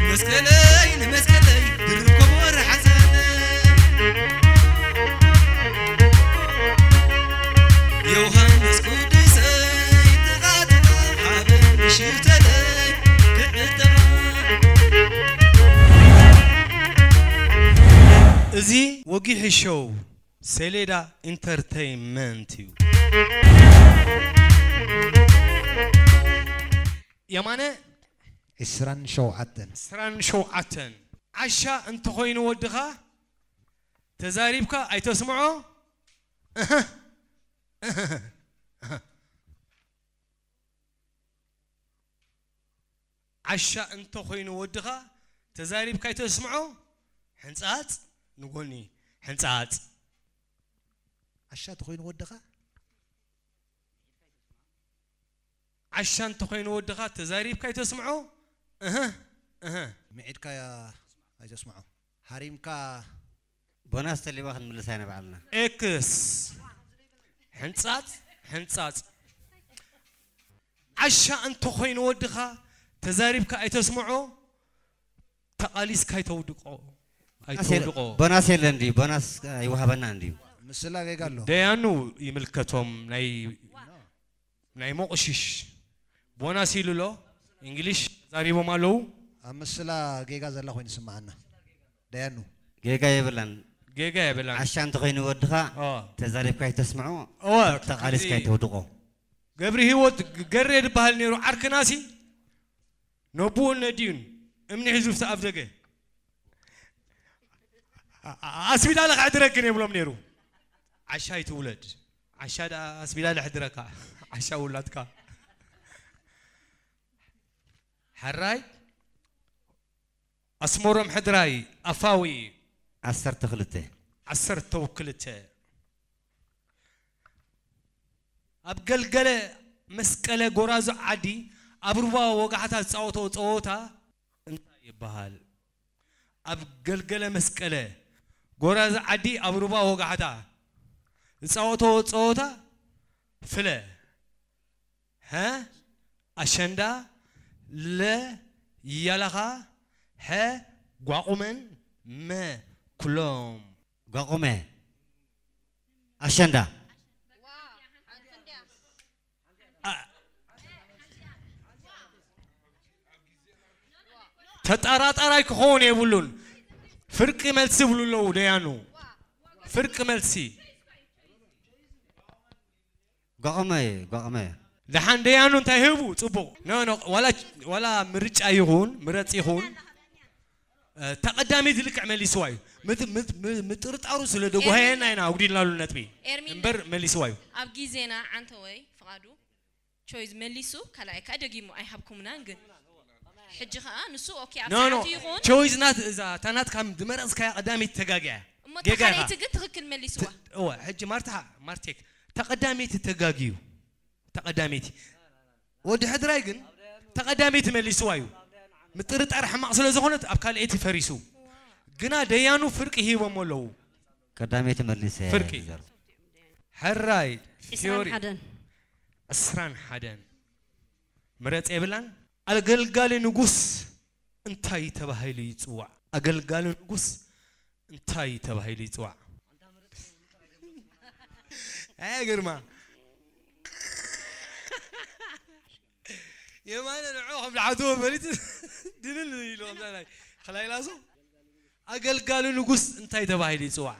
መስቀለይ ንመስቀለይ ድርብ ከበሮ ሓዘን ዮሃንስ ቅዱሰይ ጥቓ ጥቓ ሓበን ሽተለይ ክዕጠቓ። እዚ ወጊሒ ሾው ሰሌዳ ኢንተርተይንመንት እዩ። የማነ ዕስራን ሸውዓተን። ዕስራን ሸውዓተን። ዓሻ እንተኾይኑ ወድኻ ተዛሪብካ ኣይተስምዖ። እህ፣ እህ፣ እህ። ዓሻ እንተኾይኑ ወድኻ ተዛሪብካ ኣይተስምዖ። ሕንጻጽ ንጎኒ ሕንጻጽ። ዓሻ እንተኾይኑ ወድኻ ዓሻ እንተኾይኑ ወድኻ ተዛሪብካ ኣይተስምዖ። እህ፣ እህ። ምዒድካ ኣይተስምዖ። ሃሪምካ ቦናስ ተሊባ ክንምልሳ ኢና ባዕልና። ኤክስ። ሕንጻጽ፣ ሕንጻጽ። ዓሻ እንተኾይኑ ወድኻ ተዛሪብካ ኣይተስምዖ። ተቓሊስካ ኣይተውድቆ። ኣይተውድቆ። ቦናስ የለን ድዩ? ቦናስ ኣይወሃበናን ድዩ? ምስላ ጌጋ ኣሎ። ደያኑ ይምልከቶም ናይ ናይ ሞቕሽሽ ቦናስ ኢሉ ኣሎ። እንግሊሽ ተዛሪቦም ኣለዉ። ኣብ ምስላ ጌጋ ዘላ ኮይኑ ይስምዓና። ደያኑ። ጌጋ የብላን። ጌጋ የብላን። ዓሻ እንተኾይኑ ወድኻ ኦ። ተዛሪብካ ኣይተስምዖ፣ እወ፣ ተቓሊስካ እዚ ኣይተውድቖ። ገብሪ ህይወት ገሬ ዝበሃል ነይሩ ዓርክናሲ ነቡኡን ነዲኡን እምኒ ሒዙ ኣብ ደገ ኣ-፣ ኣ-፣ ኣስቢዳ ለኸዕድረክን የብሎም ነይሩ። ዓሻ ኣይትውለድ። ዓሻ ደኣ ኣስቢዳ ለሕድረካ። ዓሻ ውላድካ። ሕራይ ኣስመሮም ሕድራይ ኣፋዊ ዓሰርተ ክልተ። ዓሰርተ ክልተ። ኣብ ገልገለ መስቀለ ጎራዙ ዓዲ ኣብ ሩባ ወጋሕታ ዝጻወቶ ጸወታ እንታይ ይበሃል? ኣብ ገልገለ መስቀለ ጎራዙ ዓዲ ኣብ ሩባ ወጋሕታ ዝጻወቶ ጸወታ ፍለ። ሀ ኣሸንዳ፣ ለ ያላኻ፣ ሐ ጓቑመን፣ መ ኩሎም። ጓቑመ። ኣሸንዳ። ኣ-፣ ተጠራጣራይ ክኸውን የብሉን። ፍርቂ መልሲ ይብሉ ኣለዉ ደያኑ። ፍርቂ መልሲ። ጓቐመ፣ ጓቐመ። ደሓን ደያኑ እንታይ ህቡ? ጽቡቕ። ኖ፣ ኖ፣ ዋላ፣ ዋላ ምርጫ ይኹን፣ ምረጽ ይኹን፣ እ፣ ተቐዳሚት ልክዕ መሊስዋ እዩ። ምት-፣ ምት-፣ ም-፣ ምጥርጣሩ ስለ ደጓሃየና ኢና ኣጉዲልናሉ ነጥቢ። ኤርሚ፣ እምበር መሊስዋ እዩ። ኣብ ግዜና ዓንተወይ ፍቓዱ ቾይዝ መሊሱ፣ ካልኣይ ከኣ ደጊሙ ኣይሃብኩምናን ግን። ሕጂ ከኣ ንሱ ኦኬ ኣብ ኖ፣ ኖ፣ ሰዓቱ ይኹን። ቾይዝ ናት-፣ እዛ እታ ናትካ ዝመረጽካያ ቀዳሚት ተጋግያ። እሞ ጌጋ እታ ኢኻ። ካልኣይቲ ግን ትኽክል መሊስዋ። ት-፣ እወ፣ ሕጂ ማርታ፣ ማርቴክ፣ ተቐዳሚት ተጋግዩ። ተቐዳሚት። ወዲ ሕድራይ ግን ተቐዳሚት መሊስዋ እዩ። ምጥርጣር ሕማቕ ስለ ዝኾነት ኣብ ካልኣይቲ ፈሪሱ። ግና ደያኑ ፍርቂ ሂቦም ኣለዉ። ቀዳመይቲ መሊሰ ፍርቂ። ዘር-፣ ሕራይ፣ ዕስራን ፊዮሪ። ሓደን። ዕስራን ሓደን። ምረጽ የብላን። ኣገልጋሊ ንጉስ እንታይ ተባሂሉ ይጽዋዕ? ኣገልጋሊ ንጉስ እንታይ ተባሂሉ ይጽዋዕ? ኣይ ግርማ። የማነ ንዑ ከም ዝሓትዎ ፈሊጡ ድንን ኢሉ ከምዛ ናይ ክላይላሶ። ኣገልጋሊ ንጉስ እንታይ ተባሂሉ ይጽዋዕ?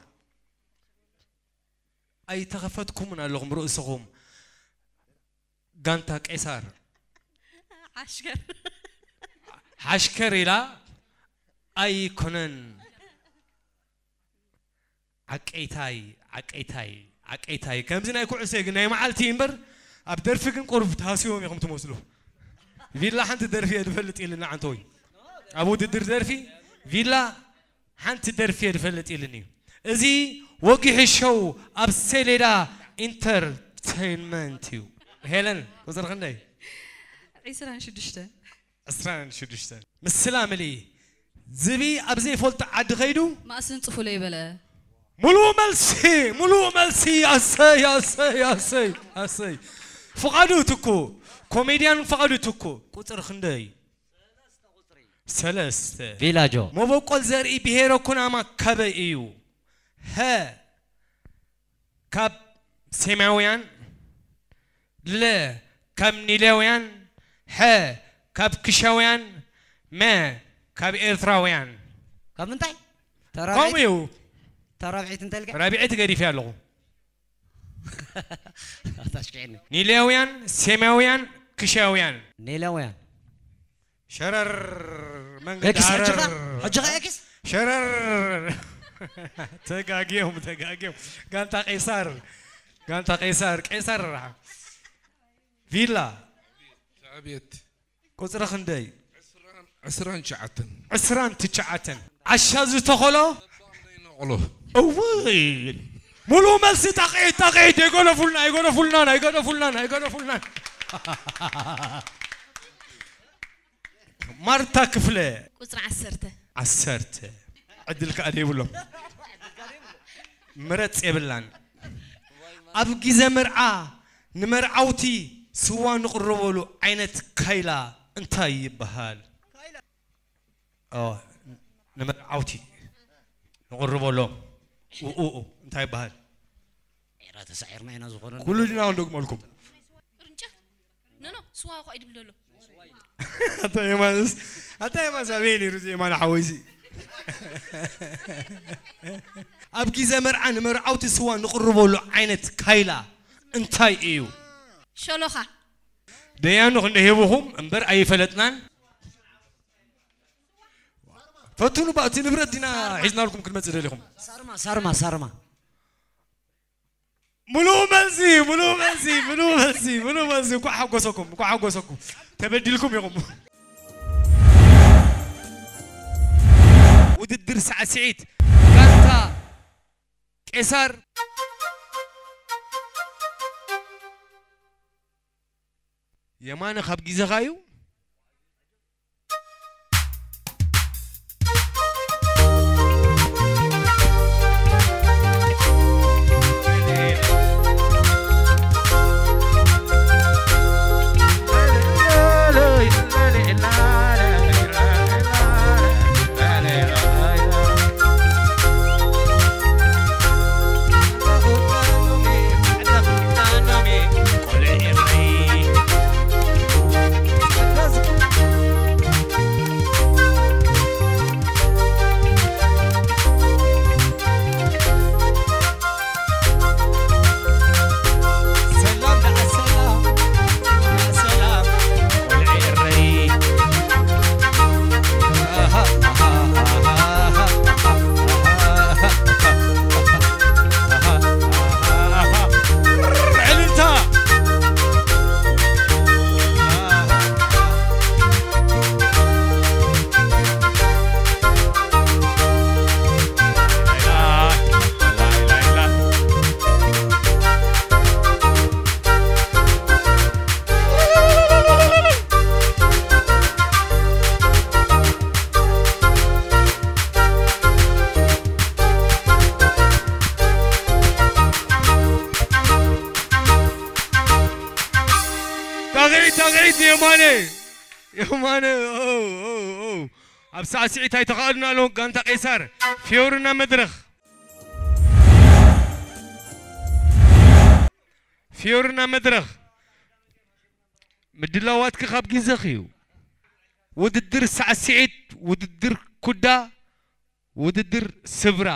ኣይተኸፈትኩምን ኣለኹም ርእስኹም። ጋንታ ቄሳር። ዓሽከር። ሓሽከር ኢላ ኣይኮነን። ዓቀይታይ፣ ዓቀይታይ፣ ዓቀይታይ። ከምዚ ናይ ኩዕሶ ግን ናይ መዓልቲ እምበር ኣብ ደርፊ ግን ቁሩብ ተሃስዮም ኢኹም ትመስሉ። ቪላ ሓንቲ ደርፊ እየ ዝፈልጥ ኢልና ዓንተወይ። ኣብ ውድድር ደርፊ ቪላ ሓንቲ ደርፊ እየ ዝፈልጥ ኢልኒ እዩ። እዚ ወጊሑ ሸው ኣብ ሰሌዳ ኢንተርቴይንመንት እዩ። ሄለን፣ ቁፅሪ ክንደይ? ዒስራን ሽዱሽተ። ዕስራን ሽዱሽተን። ምስላ ምልኢ ዝቢ ኣብ ዘይፈልጦ ዓዲ ኸይዱ ማእስን ጽፉለይ በለ። ሙሉእ መልሲ፣ ሙሉእ መልሲ። ኣሰይ፣ ኣሰይ፣ ኣሰይ፣ ኣሰይ። ፍቓዱ ትኩ፣ ኮሜድያን ፍቓዱ ትኩ። ቁፅሪ ክንደይ? ሰለስተ። ቪላጆ። መበቆል ዘርኢ ብሄረ ኩናማ ካበይ እዩ? ሀ፣ ካብ ሴማውያን፣ ለ፣ ካብ ኒላውያን፣ ሐ፣ ካብ ክሻውያን፣ መ፣ ካብ ኤርትራውያን። ካብ ምንታይ? ከምኡ እዩ። ተራብዒት እንታይ ኢልካ? ራብዒት ገዲፈ ኣለኹ። ኣታሽኪዕኒ። ኒላውያን፣ ሴማውያን፣ ክሻውያን። ኒላውያን። ሸረር መንገዲ ኤክስ ሕጂ ኸ? ሃረር። ሕጂ ኸ ኤክስ? ሸረር። ተጋግዮም፣ ተጋግዮም። ጋንታ ቄሳር፣ ጋንታ ቄሳር፣ ቄሳር። ቪላ ኣቤት። ቁፅሪ ክንደይ? ዕስራን ትሽዓተን። ዕስራን ትሽዓተን። ዓሻ ዝተኸሎ ነቕሎ። እውይ፣ ሙሉእ መልሲ። ጣቕዒት፣ ጣቕዒት። ኣይገደፉልናን፣ ኣይገደፉልናን፣ ኣይገደፉልናን፣ ኣይገደፉልናን። ማርታ ክፍለ። ቁፅሪ ዓሰርተ። ዓሰርተ። ዕድል ከኣ ዘይብሎም። ምረፅ የብላን። ኣብ ግዜ መርዓ ንመርዓውቲ ስዋ ንቕርበሉ ዓይነት ካይላ እንታይ ይበሃል? ኦ፣ ንመርዓውቲ ንቕርበሎም። ኡኡ እንታይ ይበሃል? ኤራ ተሳዒርና ኢና ዝኾነ። ኩሉ ድና ክንደግመልኩም። ርንጫ። ኖ፣ ኖ፣ ስዋ እኮ ኣይድብል ዘሎ። ኣታ የማንስ፣ ኣታ የማንስ ኣበይ ነይሩ እዚ የማነ ሓወይሲ? ኣብ ግዜ መርዓ ንመርዓውቲ ስዋ ንቕርበሉ ዓይነት ካይላ እንታይ እዩ? ሸሎኻ። ደያኑ ክንደ ሂብኹም እምበር ኣይፈለጥናን። ፈትኑ፣ ባእቲ ንብረት ዲና ሒዝናልኩም ክንመጽእ ደሊኹም። ሳርማ፣ ሳርማ፣ ሳርማ። ሙሉእ መልሲ፣ ሙሉእ መልሲ፣ ሙሉእ መልሲ፣ ሙሉእ መልሲ። እንኳዕ ሓጎሰኩም፣ እንኳዕ ሓጎሰኩም። ተበዲልኩም ኢኹም። ውድድር ሳዕስዒት ጋንታ ቄሳር። የማነ ካብ ግዜኻ እዩ። ጣቕዒት፣ ጣቕዒት የማነ፣ የማነ፣ ኦ፣ ኦ፣ ኦ። ኣብ ሳዕስዒት ኣይተኻእሉን ኣለዉ ጋንታ ቄሳር። ፊዮሪ ናብ መድረኽ። ፊዮሪ ናብ መድረኽ። ምድላዋትኪ ካብ ግዜኺ እዩ። ውድድር ሳዕስዒት፣ ውድድር ኩዳ፣ ውድድር ስብራ።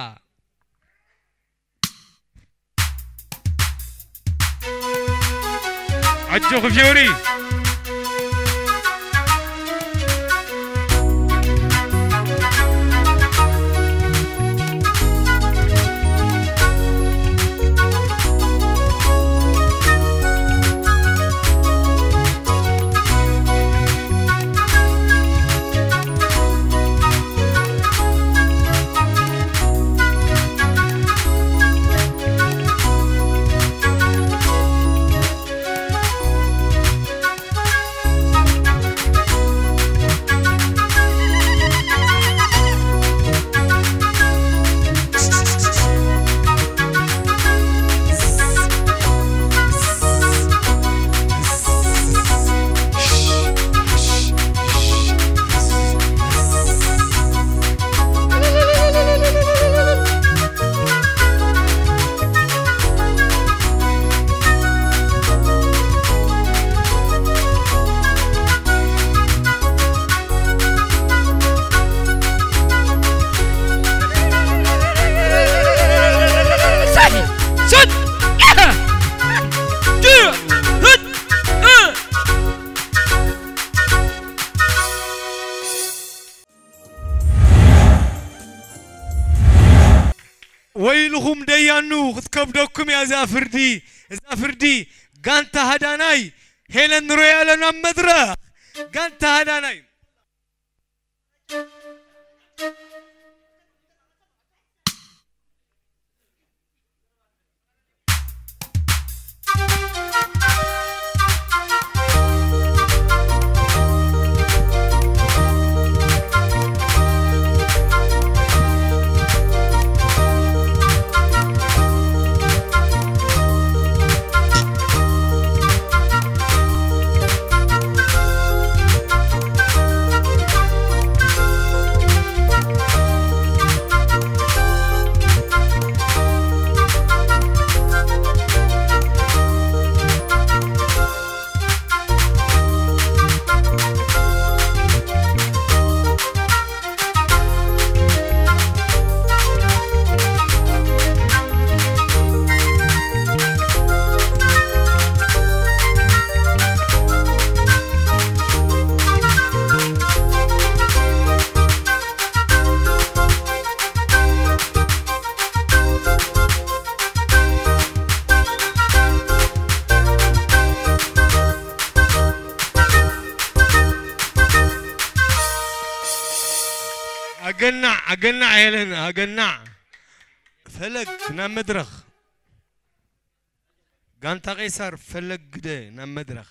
ኣጆኺ ፊዮሪ። ወይልኹም ደያኑ ክትከብደኩም እያ እዛ ፍርዲ። እዛ ፍርዲ ጋንታ ሃዳናይ ሄለን ሮያል ናብ መድረኽ። ጋንታ ሃዳናይ። ኣገናዕ፣ ኣገናዕ ሄለን፣ ኣገናዕ። ፈለግ ናብ መድረኽ። ጋንታ ቄሳር ፈለግ ግደ ናብ መድረኽ።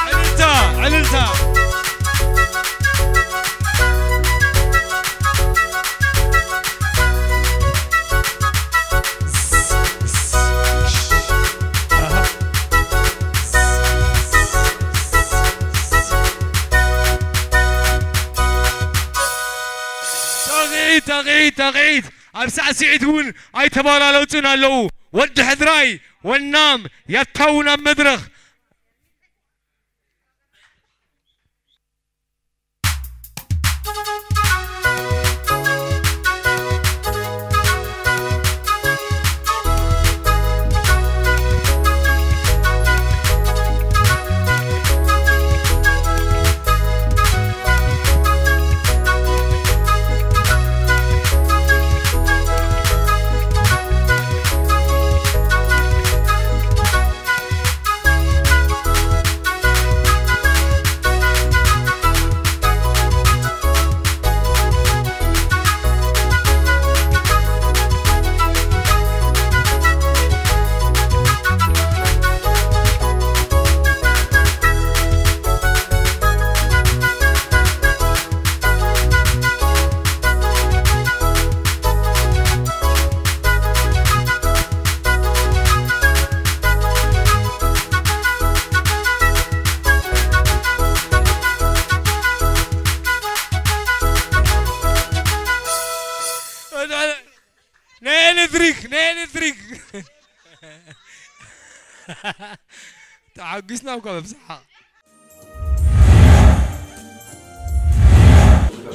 ዕልልታ፣ ዕልልታ። ጣቕዒት፣ ጣቕዒት፣ ጣቕዒት። ኣብ ሳዕስዒት እውን ኣይተባላለጹን ኣለዉ። ወዲ ሕድራይ ወናም ያታው ናብ መድረኽ። ናይ ኤሌክትሪክ፣ ናይ ኤሌክትሪክ። ተዓጊስና እኳ ብብዝሓ።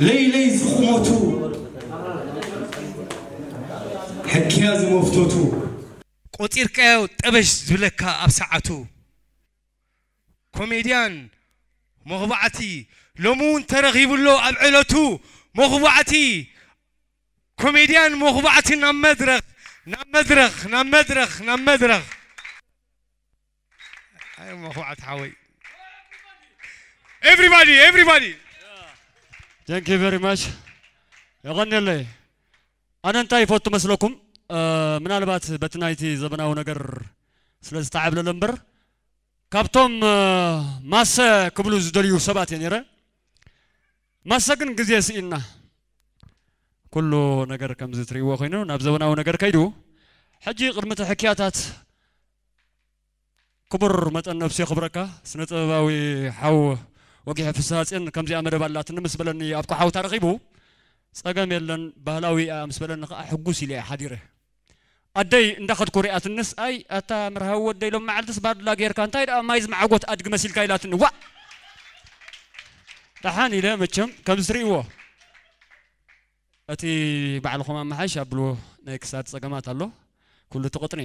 ለይለይ ዝቑመቱ፣ ሕክያ ዝመፍተቱ። ቆጺርካዮ ጠበሽ ዝብለካ ኣብ ሰዓቱ። ኮሜድያን መኹባዕቲ፣ ሎሚ እውን ተረኺቡ ኣሎ ኣብ ዕለቱ። መኹባዕቲ፣ ኮሜድያን መኹባዕቲ ናብ መድረኽ፣ ናብ መድረኽ፣ ናብ መድረኽ፣ ናብ መድረኽ። ኣይ መኹባዕቲ ሓወይ። Everybody, everybody. Thank you very much. የቐንየለይ። ኣነ እንታይ ይፈቱ መስለኩም? እ፣ ምናልባት በቲ ናይቲ ዘበናዊ ነገር ስለ ዝተዓብለለ እምበር፣ ካብቶም ማሰ ክብሉ ዝደልዩ ሰባት እየ ነይረ። ማሰ ግን ግዜ ስኢና፣ ኩሉ ነገር ከምዚ ትርእይዎ ኮይኑ ናብ ዘበናዊ ነገር ከይዱ። ሕጂ ቅድሚ እቲ ሕክያታት ክቡር መጠን ነብሲ የኽብረካ፣ ስነ ጥበባዊ ሓው ወጊሐ ፍስሃጽዮን ከምዚኣ መደብ ኣላትኒ ምስ በለኒ፣ ኣብኮ ሓውታ ረኺቡ፣ ጸገም የለን ባህላዊ እያ ምስ በለኒ ከኣ ሕጉስ ኢለ እየ ሓዲረ። ኣደይ እንዳኸድኩ ሪኣትንስ፣ ኣይ ኣታ መርሃዊ ወደይ ሎም መዓልትስ ባድላ ጌርካ እንታይ ደኣ ማይ ዝመዓጎት ኣድጊ መሲልካ ኢላትኒ። ዋእ! ደሓን ኢለ መቸም ከምዚ ትርእይዎ። እቲ ባዕልኹም ኣመሓይሽ ኣብልዎ ናይ ክሳድ ጸገማት ኣሎ። ኩሉ እቲ ቅጥኒ።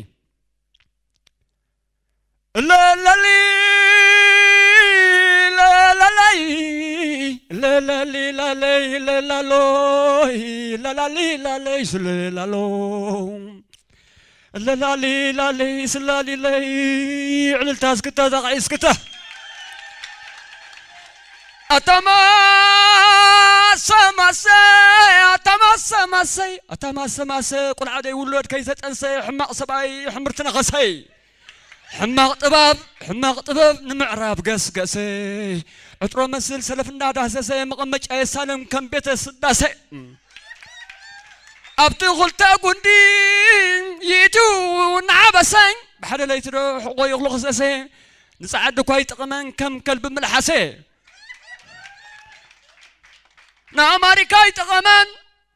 ለለሊ ለለለይ ለለሊ ላለይ ለላሎይ ለላሊ ላለይ ስለላሎ ለላሊ ላለይ ስላሊለይ ዕልልታ እስክታ ዛቕዒ እስክታ ኣታማሰማሰ ኣታማሰማሰይ ኣታማሰማሰ ቁልዓ ደይ ውሎድ ከይተጠንሰ ሕማቕ ሰብኣይ ሕምርቲ ነኸሰይ ሕማቕ ጥባብ ሕማቕ ጥበብ ንምዕራብ ገስገሰ ዕጥሮ መስል ሰለፍ እንዳዳህሰሰ መቐመጫ የሳለም ከም ቤተ ስዳሰ ኣብቲ ኹልተ ጉንዲ ይእትዩ እናሓበሰ ብሓደ ለይቲ ዶ ሕቆ ይኽሉ ክሰሰ ንፀዓዱ እኳ ይጠቐመን ከም ከልቢ ምልሓሰ ንኣማሪካ ይጠቐመን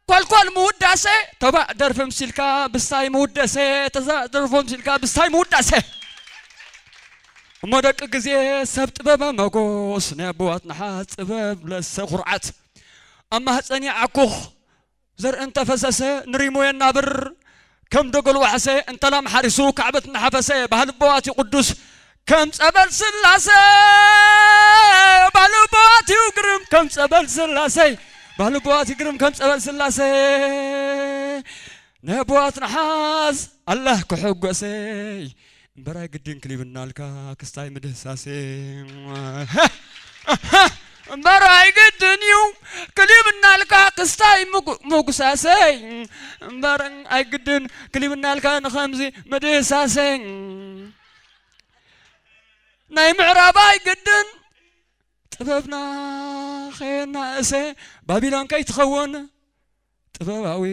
ኮልኮል ምውዳሰ ተባዕ ደርፊ ምሲልካ ብስታይ ምውደሰ ተዛዕ ደርፎ ምሲልካ ብስታይ ምውዳሰ እሞ ደቂ ግዜ ሰብ ጥበበ መጎስ ናይ ኣቦዋትና ጥበብ ለሰ ኩርዓት ኣብ ማህፀን ይዓኩኽ ዘርኢ እንተፈሰሰ ንሪሞ የናብር ከም ደጎል ዋሕሰ እንተላም ሓሪሱ ካዕበት እናሓፈሰ ባህሊ ኣቦዋት እዩ ቅዱስ ከም ጸበል ስላሴ ባህሊ ኣቦዋት እዩ ግርም ከም ጸበል ስላሴ ባህሊ ኣቦዋት እዩ ግርም ከም ጸበል ስላሴ ናይ ኣቦዋት ንሓዝ ኣላህ ክሕጎሰይ እምበራይ ግድን ክሊብናልካ ክስታይ ምድህሳሴ እምበር ኣይግድን እዩ ክሊብናልካ ክስታይ ምጉ- ምጉሳሰይ እምበር ኣይግድን ክሊብናልካ ንኸምዚ ምድህሳሰይ ናይ ምዕራብ ኣይግድን ጥበብና ኸየናእሰ ባቢሎን ከይትኸውን ጥበባዊ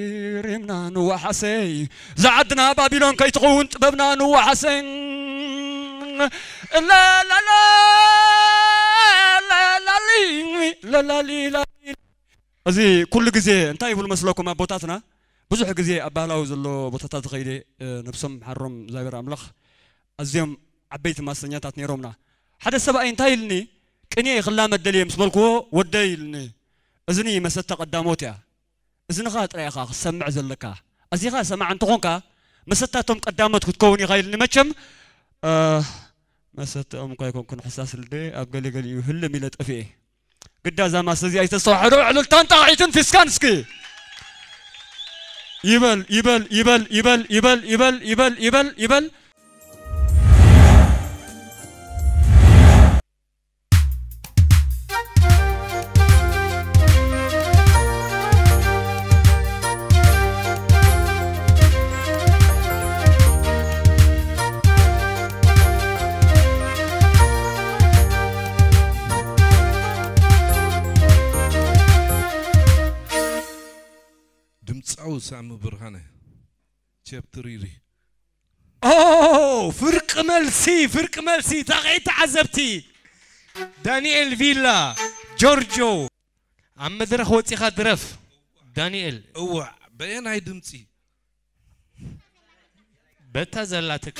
ሪምና ንዋሓሰይ ዝዓድና ባቢሎን ከይትኸውን ጥበብና ንዋሓሰይ ለላሎ ለላሊ ለላሊ ለላሊ እዚ ኩሉ ግዜ እንታይ ይብሉ መስለኩም ኣቦታትና ብዙሕ ግዜ ኣብ ባህላዊ ዘሎ ቦታታት ዝኸይደ ነብሶም ሓሮም እግዚኣብሔር ኣምላኽ ኣዝዮም ዓበይቲ ማሰኛታት ነይሮምና ሓደ ሰብኣይ እንታይ ኢልኒ ቅኔ ክላመድ ደልየ ምስ በልክዎ ወደይ ኢልኒ እዝኒ መሰተ ቀዳሞት እያ እዝንኻ ጥራይ ኢኻ ክትሰምዕ ዘለካ። ኣዚኻ ሰማዕ እንተኾንካ መሰታቶም ቀዳሞት ክትከውን ኢኻ ኢልኒ። መቸም መሰተኦም እኳ ኣይኮንኩን ሕሳስ ልደ ኣብ ገለ ገሊኡ ህልም ኢለ ጠፊኤ። ግዳ እዛ ማሰ እዚኣ ኣይተስተዋሕዶ ዕልልታን ጣቕዒትን ፊስካን እስኪ ይበል ይበል ይበል ይበል ይበል ይበል ይበል ይበል ይበል ድምፃዊ ሳሚ ብርሃነ ቸፕትሪሪ ኦ ፍርቂ መልሲ ፍርቂ መልሲ ታቒ ተዓዘብቲ ዳንኤል ቪላ ጆርጆ ኣብ መድረኽ ወፂኻ ድረፍ ዳንኤል እዋ በየናይ ድምፂ በታ ዘላትካ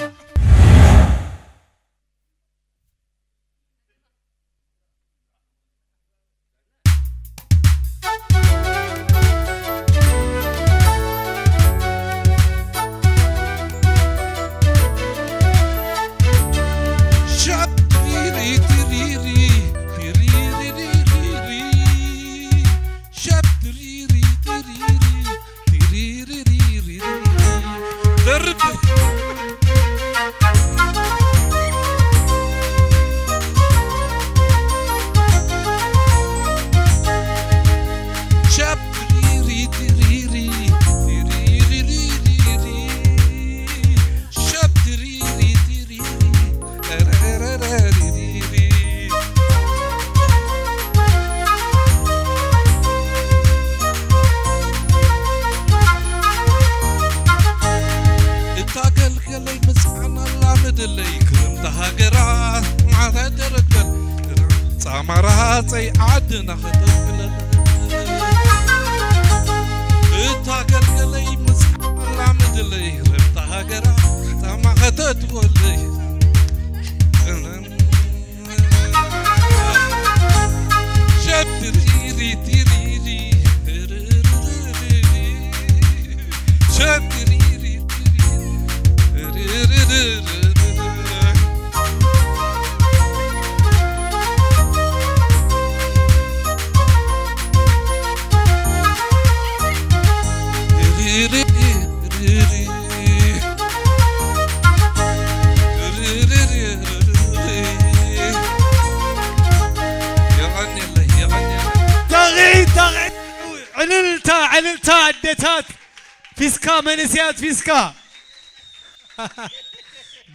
ለይ ክረምቲ ሃገራ ማዕታ ደረትበል ጻማራ ጸይ ዓድና ከተብለል እታ ገልገለይ ምስ ዓላ ምድለይ ክረምቲ ሃገራ ጻማ ከተትወለይ ሸትሪሪ ቲሪሪ ሸትሪሪ ቲሪሪ የቐንየለይ፣ የቐንየለይ። ተቒ፣ ተቒ፣ ዕልልታ፣ ዕልልታ ኣደታት ፊስካ፣ መንእሰያት ፊስካ።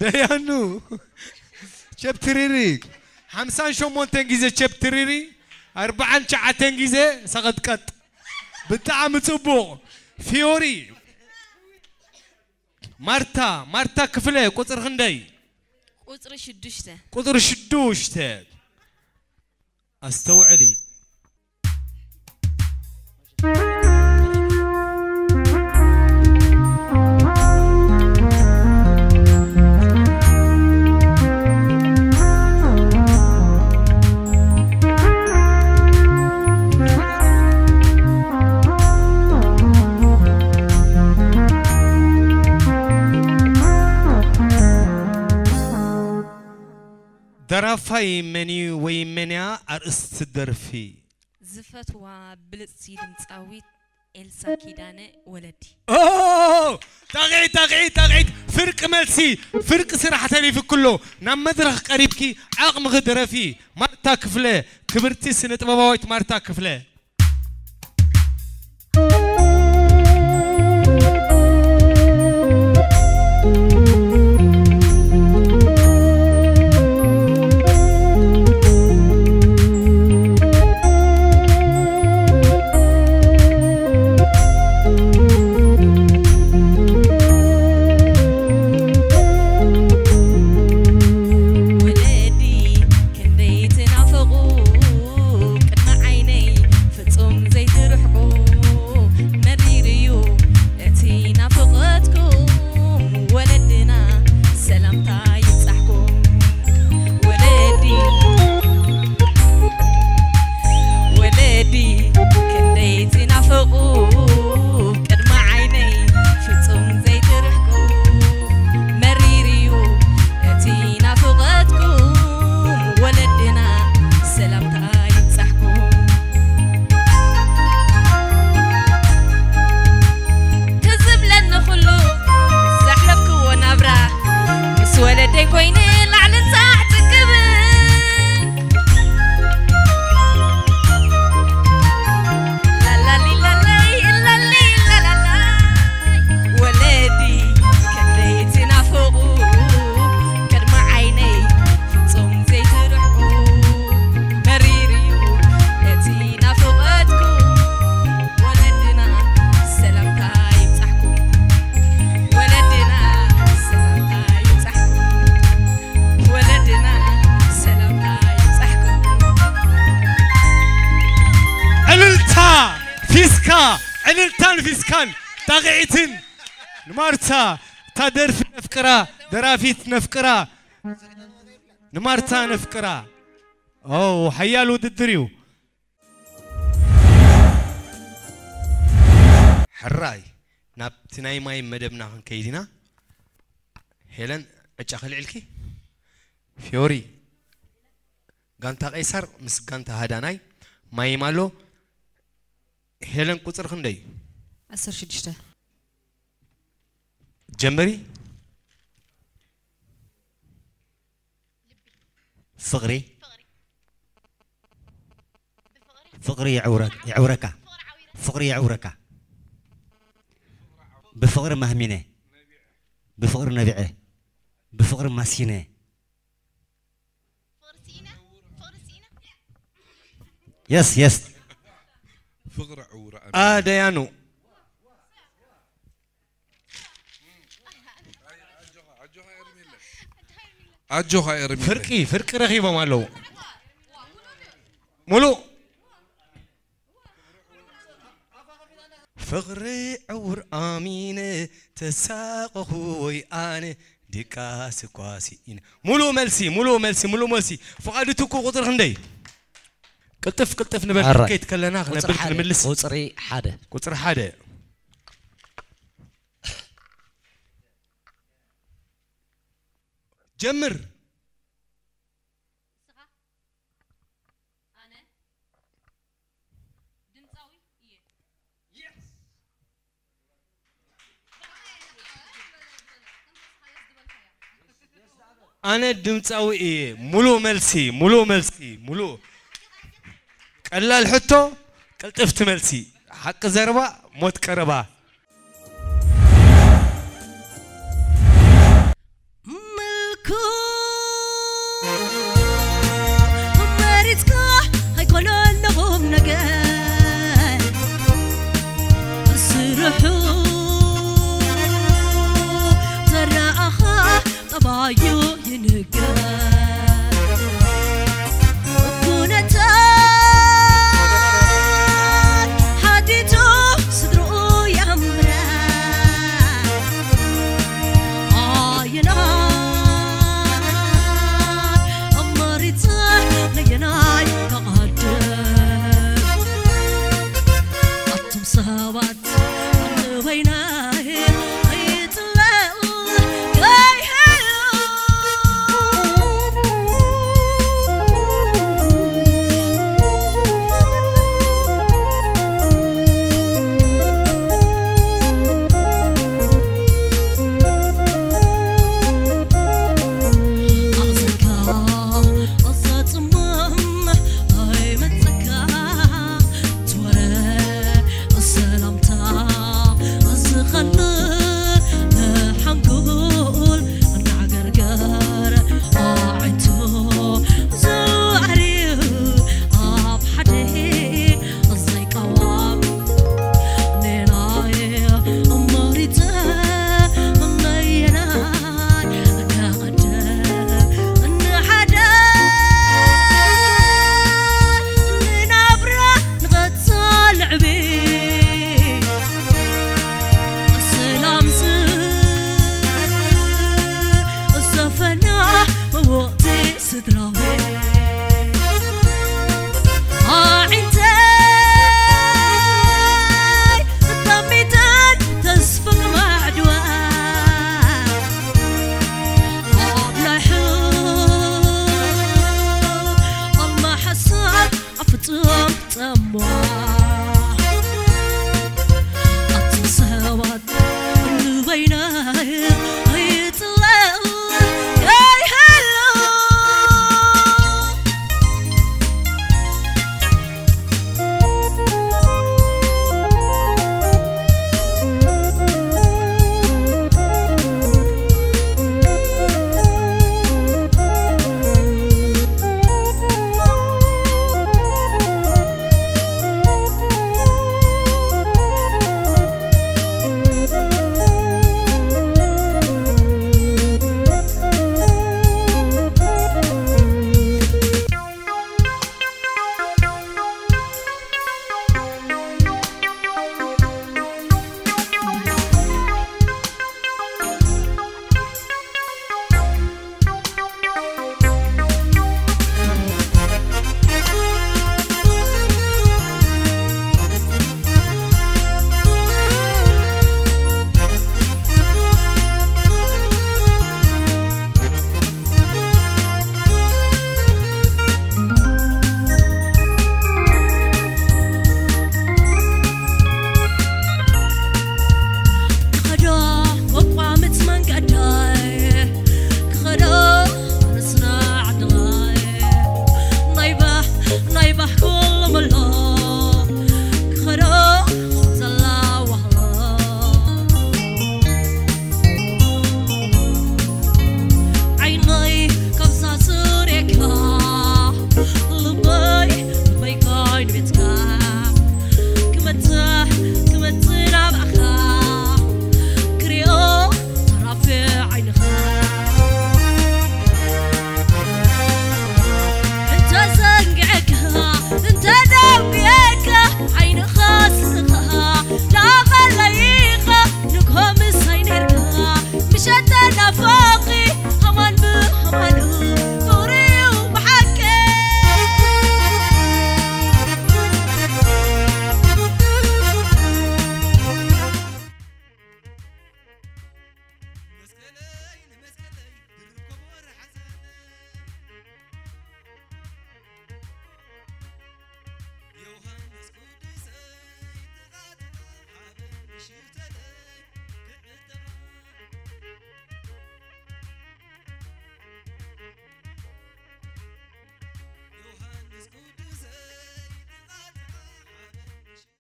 ደያኑ፣ ቸፕትሪሪ፣ ሓምሳን ሸሞንተን ግዜ ቸፕትሪሪ፣ ኣርባዓን ትሽዓተን ግዜ ሰቐጥቀጥ። ብጣዕሚ ጽቡቕ። ፊዮሪ፣ ማርታ፣ ማርታ ክፍለ፣ ቁጽሪ ክንደይ? ቁጽሪ ሽዱሽተ። ቁጽሪ ሽዱሽተ። ኣስተውዕሊ። ደራፋይ መን እዩ ወይ መን እያ ኣርእስቲ ደርፊ? ዝፈትዋ ብልጽቲ ድምጻዊት ኤልሳ ኪዳነ ወለዲ። ኦ! ጣቕዒት፣ ጣቕዒት፣ ጣቕዒት! ፍርቂ መልሲ፣ ፍርቂ ስራሕ ተሪፉኪ ኣሎ። ናብ መድረኽ ቀሪብኪ ዓቕምኺ ድረፊ። ማርታ ክፍለ፣ ክብርቲ ስነ ጥበባዊት ማርታ ክፍለ። ወለዲ ክንደይ ትናፍቑ፣ ቅድሚ ዓይነይ ፍጹም ዘይትርሕቁ፣ መሪር እዩ እቲ ናፍቖትኩም፣ ወለድና ሰላምታ ይብጻሕኩም። ወለዲ፣ ወለዲ ክንደይ ትናፍቑ፣ ቅድሚ ዓይነይ ፍጹም ዘይትርሕቁ፣ መሪር እዩ እቲ ናፍቖትኩም፣ ወለድና ሰላምታ ይብጻሕኩም። ትዝ ዝብለኒ ኩሉ ዘሕለፍክዎ ናብራ፣ ምስ ወለደይ ኮይነ ላዕልን ታሕትን ክብል። ላላሊ ላላይ፣ ላሊ ላላላይ። ወለዲ ክንደይ ትናፍቑ፣ ቅድሚ ዓይነይ ፍጹም ዘይትርሕቁ። መሪር እዩ እቲ ናፍቖትኩም፣ ወለድና ሰላምታ ይብጻሕኩም። ወለድና ሰላምታ ይብጻሕኩም። ወለድና ሰላምታ ይብጻሕኩም። ዕልልታ ፊስካ፣ ዕልልታን ፊስካን ጣቕዒትን ንማርታ፣ እታ ደርፊ ነፍቅራ፣ ደራፊት ነፍቅራ፣ ንማርታ ነፍቅራ። ኦ፣ ሓያል ውድድር እዩ። ሕራይ፣ ናብቲ ናይ ማይ መደብና ክንከይድ ኢና። ሄለን፣ ዕጫ ከልዕልኪ። ፊዮሪ፣ ጋንታ ቀይሳር ምስ ጋንታ ሃዳናይ። ማይም ኣሎ። ሄለን፣ ቁጽሪ ክንደይ እዩ? ዓሰርተ ሽዱሽተ። ጀምሪ። ፍቕሪ፣ ፍቕሪ የዕውረ-፣ የዕውረካ። ፍቕሪ የዕውረካ። ብፍቕሪ ማህሚነ፣ ብፍቕሪ ነቢዐ፣ ብፍቕሪ ማሲነ። የስ፣ የስ። ፍቕሪ ዕውረ ኣነ። ኣ፣ ደያኑ። ኣጆኻ፣ ኣጆኻ ኤርሚለ። ኣጆኻ ኤርሚ። ፍርቂ ፍርቂ ረኺቦም ኣለዉ። ሙሉ ፍቕሪ ዕውር ኣሚነ ተሳቐኹ ወይ ኣነ ድቃስ እኳ ስኢነ። ሙሉ መልሲ ሙሉ መልሲ ሙሉ መልሲ። ፍቓዱ ትኩ ቁፅሪ ክንደይ? ቅልጥፍ ቅልጥፍ ንበል። ኣራይ። ከይት ከለና ቁፅሪ ክነብል ሓደ። ክንምልስ። ቁፅሪ ሓደ። ቁፅሪ ሓደ። ጀምር። ንስኻ? ኣነ ድምፃዊ እየ። ኣነ ድምፃዊ እየ። ሙሉ መልሲ፣ ሙሉ መልሲ፣ ሙሉ። ቀላል ሕቶ፣ ቅልጥፍቲ መልሲ። ሓቂ ዘረባ፣ ሞት ቀረባ። ምልኩ መሪጽካ ኣይኮነን ንቑም ነገር ስርሑ ተረኣኻ ጠባዩ ይንገር። ኩነታት ሓቲቱ ስድርኡ የምረ። ኣየናይ ኣማሪጸ ነየናይ ክቐድም? ኣቱም ሰባት ንበይናይ ኣይጽለል ከይህሉ። ኣዘካ ኣዘጽምም ኣይመጸካ ትወረ ሰላምታ ዝኸልእ ንሓንጎል እናዕገርገረ ኣዒንቱ ዘዕርዩ ኣብ ሓደ ዘይቃወም ኔናይ እመሪጸ ነየናይ ክቐድም ንሓደ ንናብራ ንቐጻል ዕቤት ሰላም ዝሰፈና መወቕቲ ስድራቤት ኣዒንተይ ጠሚተን ተስፋ ክማዕድዋ ኣብ ናይ ሕልሚ ሓሳብ ኣብ ፍጹም ጸምዋ ኣቱም ሰባት ንበይናይ ኣይጽለል ከይህሉ።